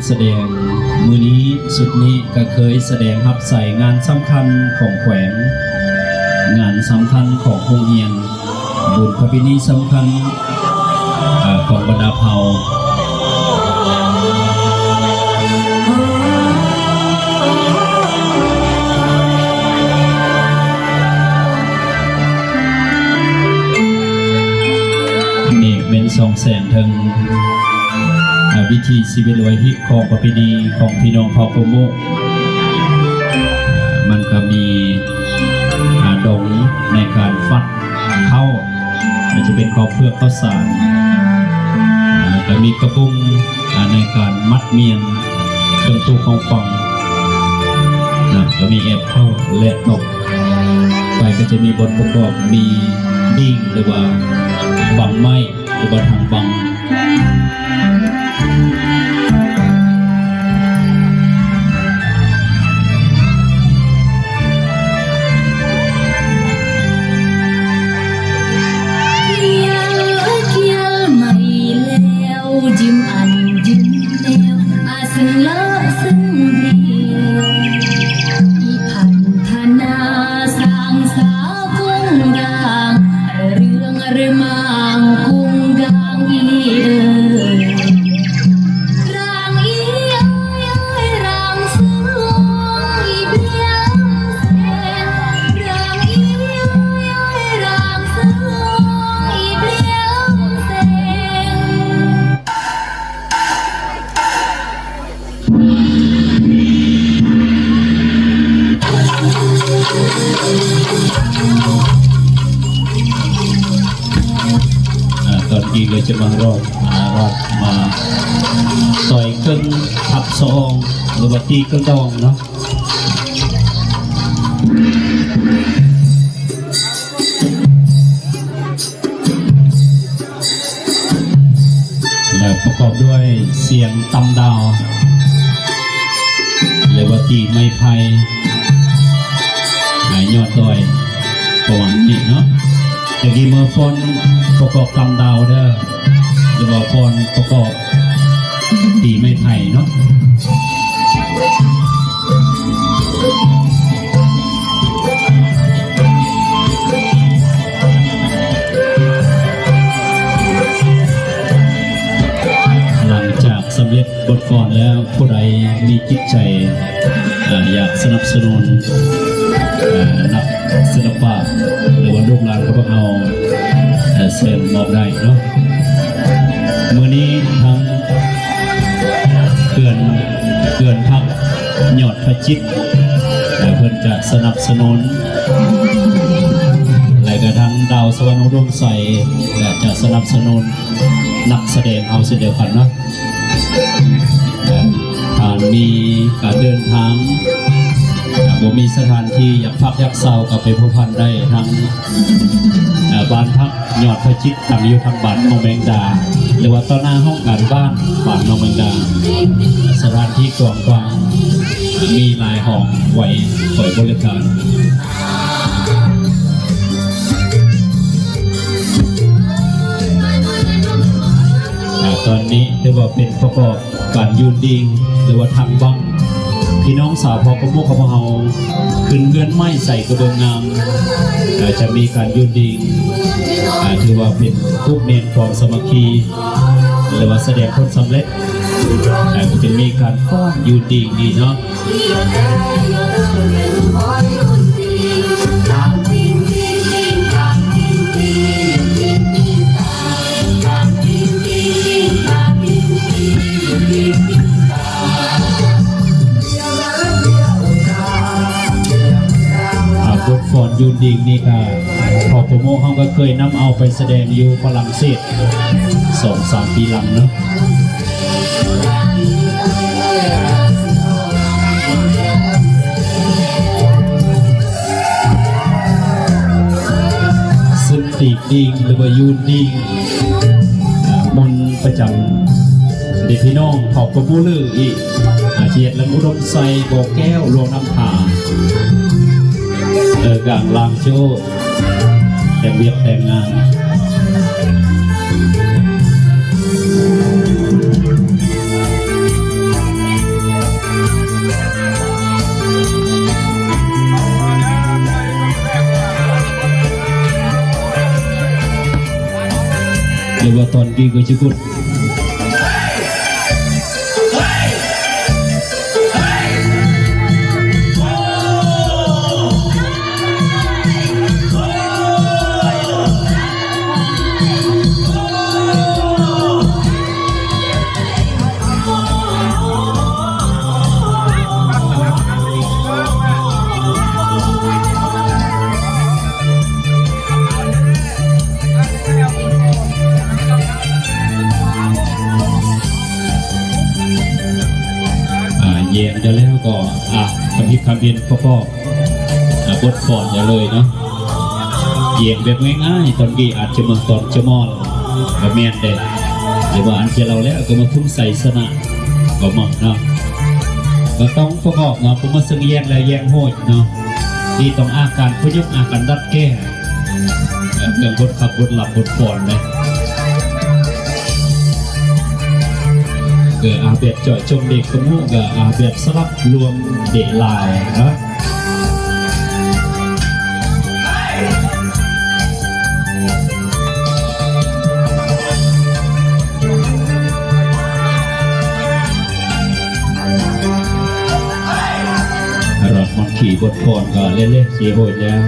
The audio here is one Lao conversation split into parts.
ສະແດງມື້ນີ້ ຊຸດນີ້ກໍເຄີຍສະແດງຮັບໃສ່ງານສຳຄັນຂອງແຂວງ, ງານສຳຄັນຂອງໂຮງຮຽນ, ບຸນປະເພນີສຳຄັນ ເອີ ຂອງບັນດາເຜົ່າ. ນີ້ແມ່ນສ່ອງແສງເຖິງ ເອີ ວິຖີຊີວິດ ຫຼືວ່າຮີດຄອງປະເພນີຂອງພີ່ນ້ອງເຜົ່າໂກໂມະ. ເອີ ມັນກໍມີ ອາ ດົງໃນການຟັກເຂົ້າ ອາດຈະເປັນເຂົ້າເປືອກເຂົ້າສານ, ອາ ກໍມີກະບຸງ ອາ ໃນການມັດມ້ຽນເຄື່ອງຕູ້ຂອງຝັງນະ, ກໍມີແອບເຂົ້າ ແລະ ຕໍ່ໄປກໍຈະມີບົດປະກອບ ມີດິ້ງ ຫຼືວ່າບັງໄມ້ ອຸປະທານບັງ. ອ່າ ຕອນນີ້ກໍຈະມາລອດ ມາລອດ ມາຕ່ອຍເກິ່ງທັບຊອງ ຫຼືວ່າຕີເກິ່ງດອງເນາະ. ແລ້ວປະກອບດ້ວຍສຽງຕຳດາວ ຫຼືວ່າຕີໄມ້ໄຜ່ ໃຫ້ຍອດດອຍ ປະມານນີ້ເນາະ. ຕະກີ້ເມື່ອຟ້ອນປະກອບຕຳດາວເດີ ຫຼືວ່າຟ້ອນປະກອບ ຕີໄມ້ໄຜ່ເນາະ. ຫຼັງຈາກສຳເລັດບົດຟ້ອນແລ້ວ ຜູ້ໃດມີຈິດໃຈ ເອີ ຢາກສະໜັບສະໜູນ ເອີ ນັກ ສິລະປະ ຫຼືວ່າລູກຫຼານຂອງພວກເຮົາ ເອີ ເຊີນມອບໄດ້ເນາະ. ມື້ນີ້ທາງເຮືອນ ເຮືອນພັກຍອດພະຈິດ ເອີ ເພິ່ນຈະສະໜັບສະໜູນ ແລະກະທາງດາວສະຫວັນອຸດົມໄຊ ກະຈະສະໜັບສະໜູນນັກສະແດງເຮົາເຊັ່ນດຽວກັນເນາະ. ຖ້າມີການເດີນທາງ ແລະ ບໍ່ມີສະຖານທີ່ຢາກພັກຢາກເຊົາ ກໍໄປພົວພັນໄດ້ທາງ ເອີ ບ້ານພັກຍອດພະຈິດ ຕັ້ງຢູ່ທາງບ້ານໜອງແມງດາ ຫຼືວ່າຕໍ່ໜ້າຫ້ອງການບ້ານ ບ້ານໜອງແມງດາ. ສະຖານທີ່ກວ້າງຂວາງ ມີຫຼາຍຫ້ອງໄວ້ໃຫ້ບໍລິການ. ອາ ຕອນນີ້ຖືວ່າເປັນປະກອບການໂຍນດິງ ຫຼືວ່າຖັງບັງ ພີ່ນ້ອງຊາວເຜົ່າກະໂມກຂອງພວກເຮົາ ຂຶ້ນເຮືອນໃໝ່ໃສ່ກະເບື້ອງງາມ ອາ ຈະມີການໂຍນດິງ ອາ ຖືວ່າເປັນຮູບແນນຄວາມສາມັກຄີ ຫຼືວ່າສະແດງຜົນສຳເລັດ ແລະ ກໍຈະມີການຟ້ອນຢູ່ດີນີ້ເນາະ. ອ່າ ບົດຟ້ອນຢູ່ດີນີ້ກະ ພໍ່ໂປຣໂມດເຮົາກໍເຄີຍນຳເອົາໄປສະແດງຢູ່ຝຣັ່ງເສດ ສອງສາມປີຫຼັງເນາະ. ຊຶ່ງຕີກດີງ ຫຼືວ່າໂຍນດີງ ອ່າ ມົນປະຈຳເດ ພີ່ນ້ອງເຜົ່າກະບູລືອີກ ອາ ເຂດລຳອຸດົມໄຊ ບໍ່ແກ້ວ ຫຼວງນ້ຳທາ ເອີ ກາງລາງໂຈ ແຕ່ງວຽກແຕ່ງງານ. ວ່າຕອນກີ້ກໍຊິກຸດ ອ່າ ແຍງຈະແລ້ວກໍ ອ່າ ຄຳຜິດຄຳເຫັນປະກອບ ອ່າ ບົດຟ້ອນຢ່າເລີຍເນາະ. ແຍງແບບງ່າຍໆ ຕອນກີ້ອາດຈະມາຕອນຈະມອນ ກໍແມ່ນເດ້ ຫຼືວ່າອັນຈະເລົ່າແລ້ວກໍມາທຸມໄຊຊະນະ ກໍມາເນາະ. ກໍຕ້ອງປະກອບເນາະ ບໍ່ມາເຊິ່ງແຍງແລ້ວແຍງໂຫດເນາະ. ນີ້ຕ້ອງອາການປະຍຸກ ອາການດັດແກ້ ເລື່ອງບົດຂັບ ບົດຫຼັບ ບົດຟ້ອນເດ້ ເອີ ອາແບບເຈາະຈົງເດກະມຸ ກະອາແບບສະຫຼັບລວມເດລາວນະ. ຮອດຮອດຂີ່ບົດຟ້ອນກໍເລໆຊິໂຫດແລ້ວ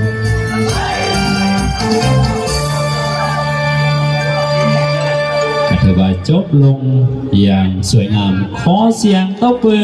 ກໍຖືວ່າຈົບລົງຢ່າງສວຍງາມ ຂໍສຽງຕົບມື.